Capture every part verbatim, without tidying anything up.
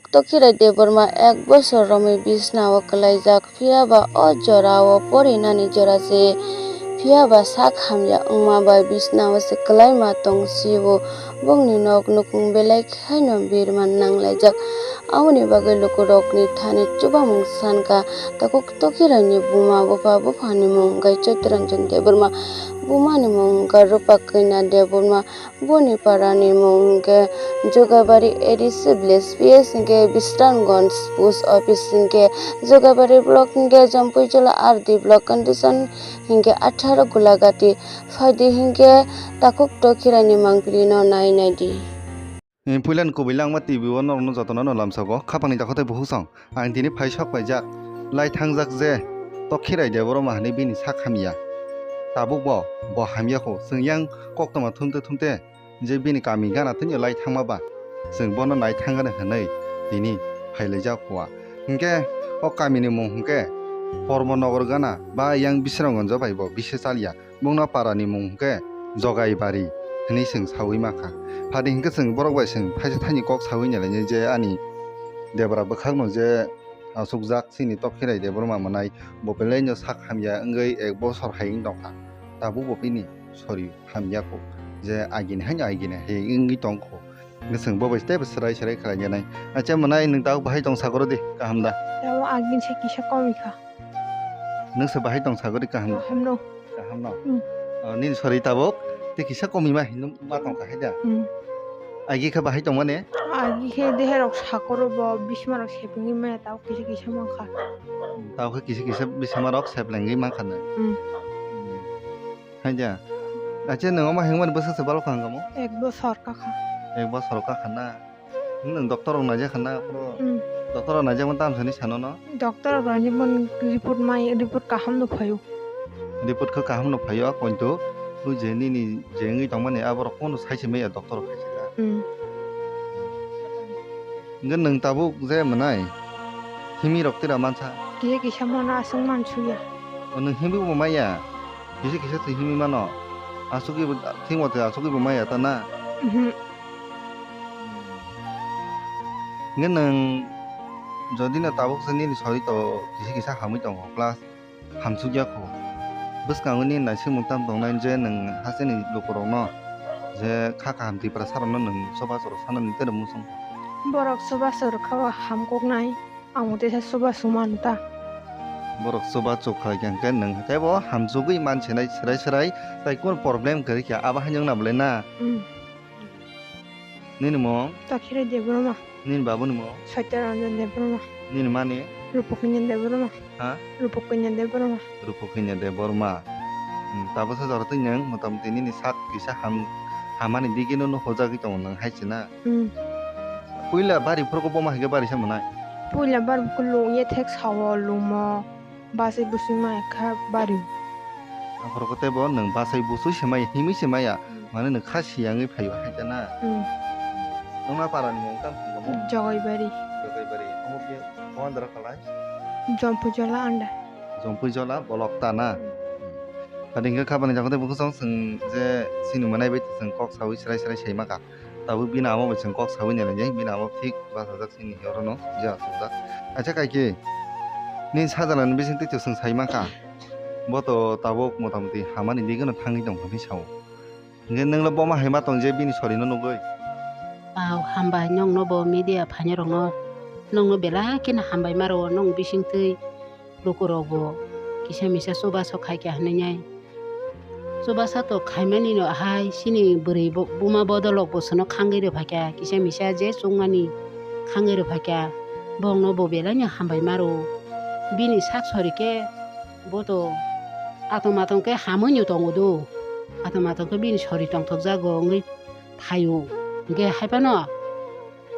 Tokhirai Debbarma ek bosor romwi bisnao kwlaijak, phiyaba o jorao porinani jora se, phiyaba sak hamya wngma bai bisnao se kwlaima tong sio. Bongni nok nukung belai khe haino birman nanglaijak. Aboni bagwi lukurokni thani chubamung sankha, takhuk Tokhiraini buma bupha, buphani mung wngkha Chaitranjan Debbarma, bumani mung wngkha Rupa Kanya Debbarma. Boni parani mung hwnkhe Jogabari A D C village, P S hwnkhe Bisramganj, post office hwnkhe Jogabari block hwnkhe Jampuijala R D block, condition hwnkhe atharo Gulagati, phaidi hwnkhe takhuk Tokhiraini mangpili no nai naidi. Puilani kubui langma T V o norokno jotono no lamsago, khapangni dakhotai bukhuk song. Ang tini phai sok paijak, lai thangjak je Tokhirai Debbarma hinwi bini sak hamya. Tabuk bo, bo hamya kho. Chwng yang koktwma thumte thumte je bini kami gana thwngya lai thangma ba, chwng bono nai thangani hinwi tini phailaijak kho. Hinkhe o kamini mung hinkhe Pormo Nogor gana ba yang Bisramganjo bai bo bisi chalya. Bongno parani mung hwnkhe Jogaibari hinwi chwng saui mankha. Phadi hwnkhe chwng borok bai chwng thaisa thaini kok saui nailainai je ani debra bwkhakno je achukjak chini Tokhirai Debbarma mwnai, bo belaino sak hamya wngwi ek bosor hai wng tongkha. Tabuk bo bini sori hamya kho je agini haino agini hai wngwi tongkho. Hwnkhe chwng bo bai teibo swrai swrai khlai nai. Acha mwnai, nwng tabuk bahai tong sagoro di, kaham da? Tabuk agini se kisa komikha. Nwng se bahai tong sagori kaham? Kaham no. Kaham no? Hmm. O, nini sori tabuk tei kisa komi ma hinwi ma tong kha hai da? Hmm. Agi khe bahai tong mani? Agi khe dehe rok sakoro bo bisma rok sepengwi maya tabuk kisa kisa mankha. Tabuk khe kisa kisa bisma rok seplengwi mankha na? Hmm. Hmm. Hai da. Acha nwng omo hengmani bwswk se balok kaham kamo? Ek bosor kakha. Ek bosor kakha na? Nwng doctor rok naijak kha na aphuru? Hmm. Doctor rok naijakmani tamo sani sano no? Doctor rok naijak mani report mai, report kaham no phaio. Report khe kaham no phaio, kintu o je nini je wngwi tongmani aborok kono sai se maya doctor rok khai se da. Hmm. Hwnkhe nwng tabuk je mwnai himwi rok tira mansa? Kisa kisa mano aswk mansuya. O nwng himwi bo maya? Kisa kisa se himwi mano? Aswk ibo thik mothe aswk ibo maya ta na? Mhm. Hwnkhe nwng jodi no tabuk se nini sori to kisa kisa hamwi tongo, plus hamsukya kho. Bwskango nini naisingmung tamo tongnai je nwng hasteni lukurokno je kha kaham Tiprasa rokno nwng chubachu rok sanani tei rw muchung. Borok chubachu rok kha o hamkuknai, ang bo teisa chubachu mano ta. Borok chubachu khlai kha hwnkhe nwng teibo hamsugwi mansinai swrai swrai, tai kunu problem kwrwi kha, abo haino wngna bolai na? Hmm. Nini mung? Tokhirai Debbarma. Nini babuni mung? Satya Ranjan Debbarma. Nini mani? Rupokanya Debbarma. Ha? Rupokanya Debbarma. Rupokanya Debbarma. Hmm, tabuksa jora twi nwng motamoti nini sak kisa ham-, hamani digino no hojagwi tongo nwng hai se na? Hmm. Puila bari phuru khe boma hai khe bari se mwnai? Puila bari phuru lung ye thek sao lungmo. Bachai bwswi maya kha bari. Aphuru khe teibo nwng bachai bwswi se maya, himwi se maya. Hmm. Mane nwng kha siyangwi phaio hai khe na? Hmm. Nwng na para ni mung tamo hwnwi kamo? Jogaibari. Jogaibari. Omo khe o andra kalai? Jompui Jola anda. Jompui Jola bolok ta na? Hmm. Adi hwnkhe kha bani jaga tei bukhuk song chwng je chini mwnai bai chwng kok saui srai srai sai ma kha. Tabuk bini amo bai chwng kok saui nai lai, bini amo thik bachajak chini orono je achukjak. Acha kaike, nini sajla ni bising twi chwng sai mankha, bo to tabuk motamoti hamani digino thangwi tongkha hinwi sao. Hwnkhe nwngla boma hai ma tong je bini sorino nugwi? Pao hambai nwngno bo media phainai rokno, nwngno belai kheno hambai ma rwo nwng bising twi. Lukurokbo kisa misa chubachu khaikha hwnwi nai. Chubachu to khaimani no hai chini bwrwi bo-, buma bodolok bo chwngno khangwi rwphaikha, kisa misa je chukmani khangwi rwphaikha, bongno bo belaino hambai maro. Bini sak sori khe bo to atom atom khe hamwi no tongo do. Atom atom khe bini sori tongthokjago wngwi phaio. Hwnkhe hai phano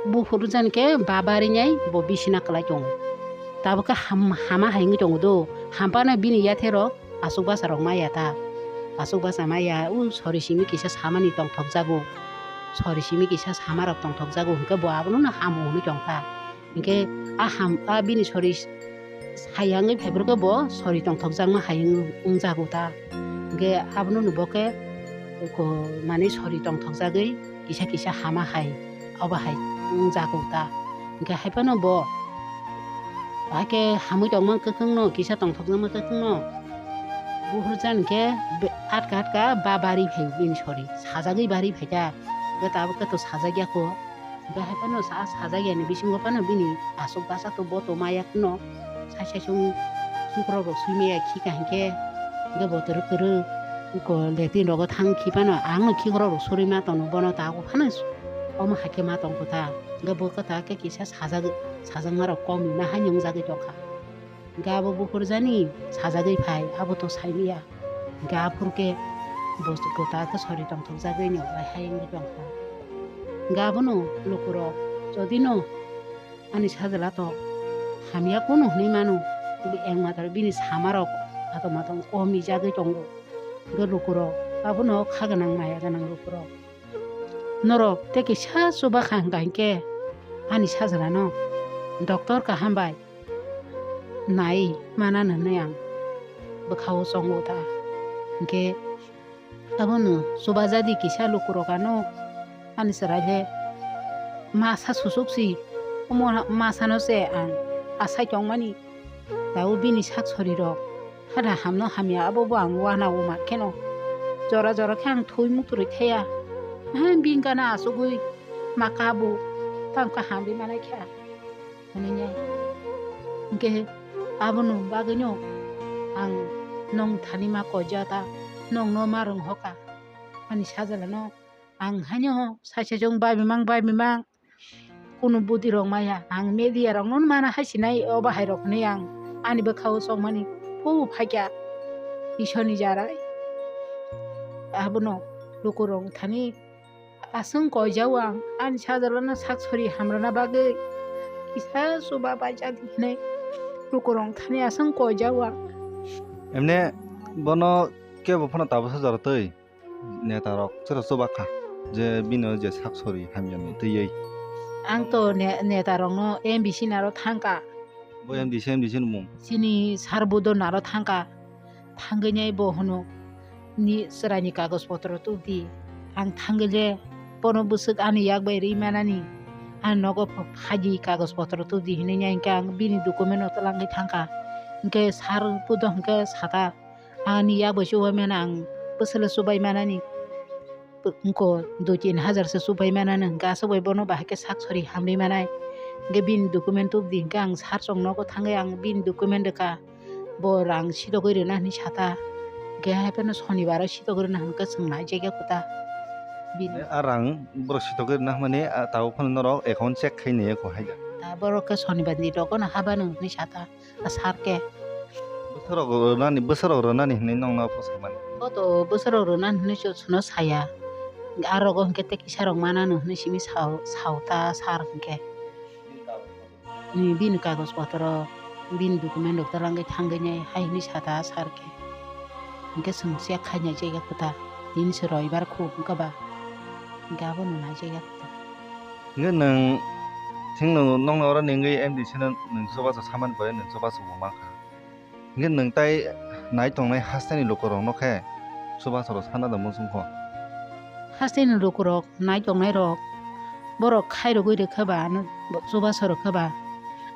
buphuru jani khe ba barinai bo bisina kwlai tongo. Tabuk khe ham-, hama hai wngwi tongo do. Hampano bini yathero aswk basa rok maya ta. Aswk basa maya, u sori simi kisa samani tongthok jago. Sori simi kisa sama rok tongthok jago hwnkhe bo abono no hamo hwnwi tongkha. Hwnkhe a ham, a bini sori s-, saya wngwi phaiphuru khe bo sori tongthok jakma hai wng-, wngjago ta. Hwnkhe abono no bo khe ko-, mane sori tongthok jagwi kisa kisa hama hai, obo hai wngjago ta. Hwnkhe hai phano bo hakhe hamwi tongma kwkhwrangno, kisa tongthokjakma kwkhwrangno buhurjani khe be-, atka atka ba bari phai bini sori, sajagwi bari phaikha. Hwnkhe tabuk khe to sajak ya kho. Hwnkhe hai phano sa-, sajak yani bisingo phano bini aswk bwsa to bo to maya kheno sai sai sung khikrok rok sui maya khika hinkhe hwnkhe bo twrwk twrwk ko latrine rogo thang khi phano ang no khikrok rok suri ma tono bono tabuk phano omo hai khe ma tong kho ta. Hwnkhe bo kwtal khe kisa sajak, sajakma rok kom na hai nungjagwi tongkha. Hwnkhe abo buhurjani sajagwi phai abo to sailiya. Hwnkhe aphuru khe bo, bo ta khe sori tongthokjagwi no bai hai wngwi tongkha. Hwnkhe abono lukurok jodi no ani sajla to hamya kunu hwnwi mano, ekmatro bini samarok atom atom komijagwi tongo. Hwnkhe lukurok abono kha gwnang maya gwnang lukurok. Norok tei kisa chuba kha hwnkha hinkhe ani sajlano doctor kaham bai nai manani hwnwi ang bwkhao chongo ta. Hinkhe abono chuba jadi kisa lukurok ano ani chwraile masa susuk si, omo masano se ang asai tongmani. Tabuk bini sak sori rok hada hamno hamya abo bo ang wana o ma kheno. Jora jora khe ang thwi mutrwi thaya. Ha bini gana asugwi ma kabu tang kaham ri manai kha. Hwnwi nai. Hwnkhe abono bagwino ang nong thani ma koja ta, nongno ma rwng hoka. Ani sajla no ang haino sai sai jong bai bimang bai bimang. Kunu budi rok maya, ang media rok no mana hai sinai, o bahai rok hwnwi ang ani bwkha o chongmani phu phaikha Isor ni jarai. Abono luku rok thani aswng koijao ang ani sajla no sak sori hamrwna bagwi kisa chuba bai jadi hinwi luku rok thani aswng koijao ang. Emne bono kebo phano tabuksa jora twi? Neta rok chwra chuba kha je bini je sak sori hamya ni twiwi. Ang to ne-, neta rok no M D C naro thangka. Bo M D C, M D C ni mung. Chini sar Budo naro thangka. Thangwi nai bo hwno ni chwrai ni kagoj potro tubdi. Ang thangwi le bono bwswk ani yak bai ri manani. Ang nogo ph-, phaidi kagoj potro tubdi hinwi nai hwnkhe ang bini document no twlangwi thangka. Hwnkhe sar Budo hwnkhe sata. Ani yak bai chubai mano ang bwswk le chubai manani. Bw-, wngko dui tin hajar se chubai manani hwnkhe aswk bai bono bahai khe sak sori hamri manai. Hwnkhe bini document tubdi hwnkhe ang sar chong nogo thangwi ang bini document rwkha. Bo rang sitogwi rwna hwnwi sata. Hwnkhe hai phano sonibaro sitogwi rwna hwnkhe chwng naijakya kho ta. Bini. A rang borok sitogwi rwna hwnmani, a, tabuk phano norok account check khai naiya kho hai da. Ta borok khe sonibar ni dogono habanu hwnwi sata. Sar khe. Bwsarok rwnani, bwsarok rwnani hwnwi nongno phosaimani. Bo to bwsarok rwnani hwnwi chwng chwngno saya. Arogo hwnkhe tei kisarok manano hwnwi simi sao, sao ta sar hwnkhe. Ni bini kagoj potro, bini document rok twlangwi thangwi nai hai hwnwi sa ta sar khe. Hwnkhe chwng check khai nai jaiga kho ta. Tini se roibar kho hwnkhe ba. Hwnkhe abono nai jaiga kho ta. Hwnkhe nwng thik nwng nokno oro nengwi M D C no nwng chubachu samani pore nwng chubachu bo mankha. Hwnkhe nwng tai nai tongnai haste ni lukurokno khe chubachu rw sana da muchungkho. Haste ni lukurok nai tongnai rok borok khairogwi rwkha ba ano chubachu rwkha ba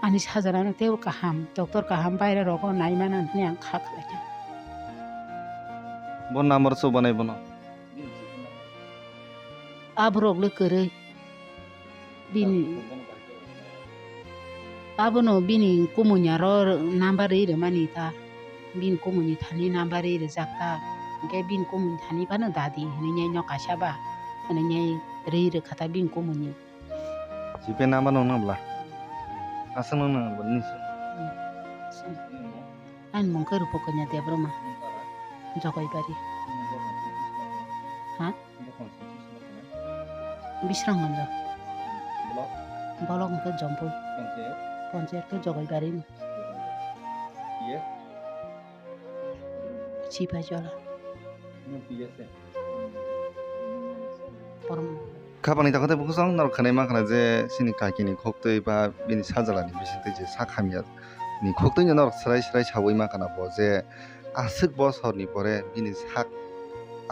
ani sajla no teibo kaham doctor kaham baire rogo nai mana hwnwi ang kha khlaikha. Bo number chubanai bono. Aborok le kwrwi. Bini, abono bini kumui ni aro number rwi rwmani ta. Bini kumui ni thani number rwi rwjak ta. Hwnkhe bini kumui ni thani phano dadi hwnwi nai no kaisa ba hwnwi nai rwi rwkha ta bini kumui ni. G P number no nang bla. Aswk no nang bla ni. Hmm. Ani mung khe Rupokanya Debbarma. Jogoibari. Ha? Bisramganj. Block hwnkhe Jompui. Panchayat khe Jogoibari no. Sipaijala. Bormung. Khapangni takhuk tei bukhuk song norok khwnai mankha je chini kakini khuktwi ba bini sajlani bisingtwi je sak hamya ni khuktwi no norok swrai swrai sawi mankha bo je aswk bosorni pore bini sak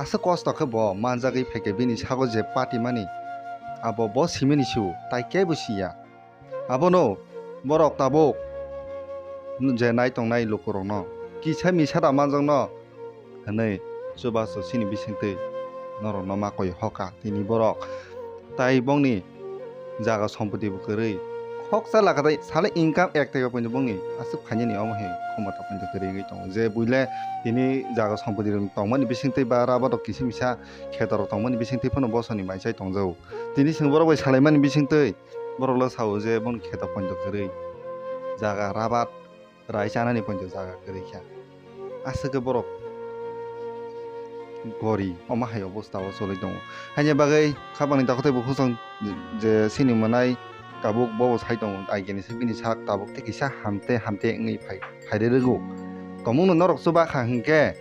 aswk kosto khe bo manjagwi phaikhe bini sago je patimani abo bo simini su tai kebo siya. Abono borok tabuk je nai tongnai lukurokno kisa misa da manjakno hwnwi chubachu chini bisingtwi norokno ma koi hoka tini borok. Tai bongni jaga sompoti bo kwrwi khoksa lakatai sale income ek taka poito bongni aswk phainani omo hai khomota poito kwrwi wngwi tongo je buile tini jaga sompoti rok tongmani bisingtwi ba rabato kisa misa khetorok tongmani bisingtwi phano bosoni maichai tongjago. Tini chwng borok bai salaimani bisingtwi borok le sao je boni kheto poito kwrwi jaga rabat rai chanani poito jaga kwrwi kha. Aswk khe borok gori omo hai obostha o choli tongo. Haini bagwi khapangni takhuk tei bukhuk song je chini mwnai tabuk bobo sai tongo, aigeni se bini sak tabuk tei kisa hamte hamte wngwi phai, phairwi rwgo. Tongmungno norok chuba kha hwnkhe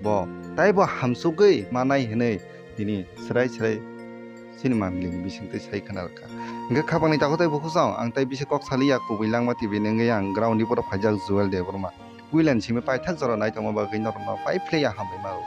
bo taibo hamsugwi manai hwnwi tini swrai swrai chini mamlini bisingtwi sai khna rwkha. Hwnkhe khapangni takhuk tei bukhuk song ang tei bisi kok saliya kubui langma tibini wngwi ang ground ni borok phaijak Joel Debbarma. Puilani simi paithak jora naitongma bagwi norokno pai phlaiya hambai mago.